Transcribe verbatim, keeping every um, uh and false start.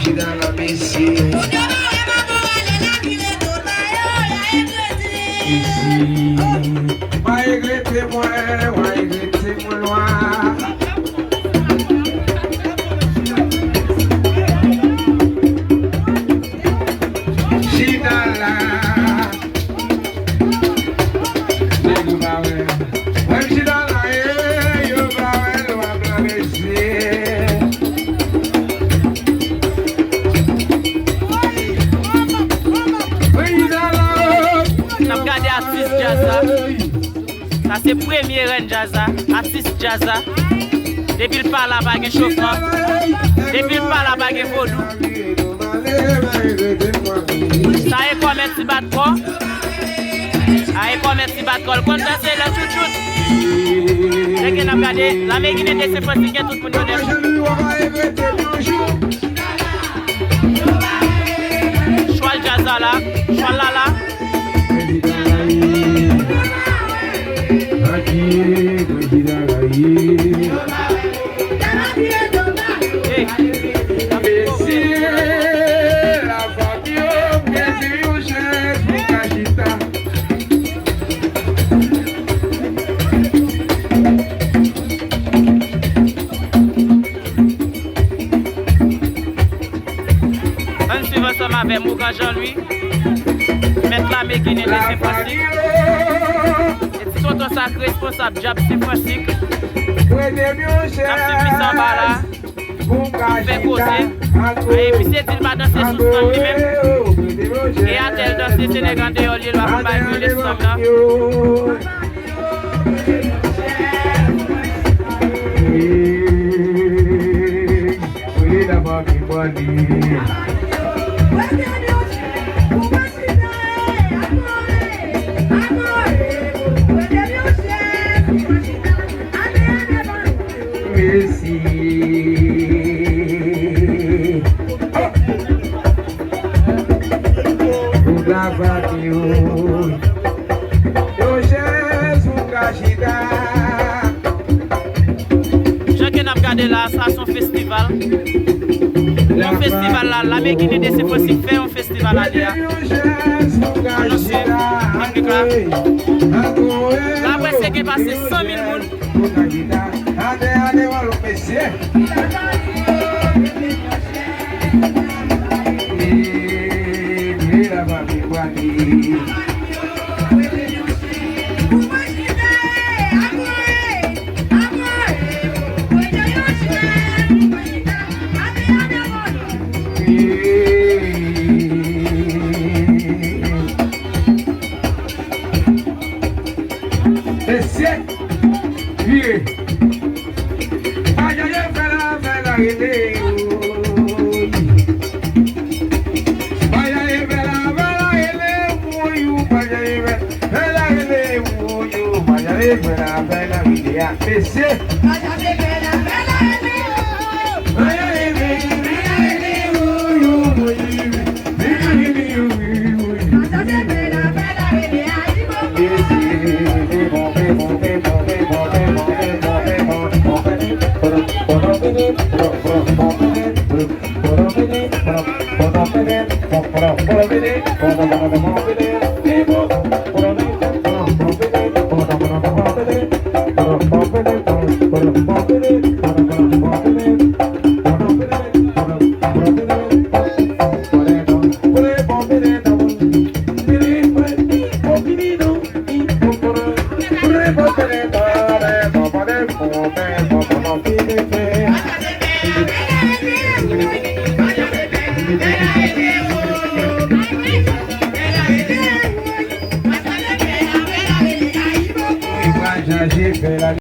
Chita la, mesye. Isi. W a regrete mwen, w a regrete mwen lwa. Chita la. Nèg yo pa wè. Menm chita la, e, yo pa wè lwa blan, mesye. N ap gade atis djaz la. Sa se premye rèn djaz la. Atis djaz la. Depi l pa la, pa gen chofman. Depi l pa la, pa gen vodou. Sa e kòmèt ti bat kò. A e kòmèt ti bat kò. L konn danse lè tchoutchout. Lè ke n ap gade, Lame Ginen de Sen Fransik gen tout moun yo nèt. Chwal djaz la la, chwal la la. Prezidan Rayi. Aki, Prezidan Rayi. Mesye, lafanmi yo, mete yon chèz pou ka chita. Ann swiv ansanm avè m, Ougan Jean Louis, mèt Lame Ginen de Sen Fransik. E ti tonton sa k responsab djab Sen Fransik. N ap swiv misye anba la. Fè koze. Aye, misye di l pa danse sou stan li menm. E atè l danse, se nèg andeyò l ye, l pa konn bay rele stan nan. Mesi. Pou travay yo. Yon chèz pou ka chita. Jan ke n ap gade la, sa se yon festival. Yon festival la, Lame Ginen de Sen Fransik fè yon festival ane a. Anonse piblik la. La prèske gen pase san mil moun. Mesye, vire. Pa janm fè la, fè la rele, woy. Pa janm fè la, fè la rele, woy, pa janm fè, fè la rele, woy, pa janm fè la, fè la rele, a, mesye.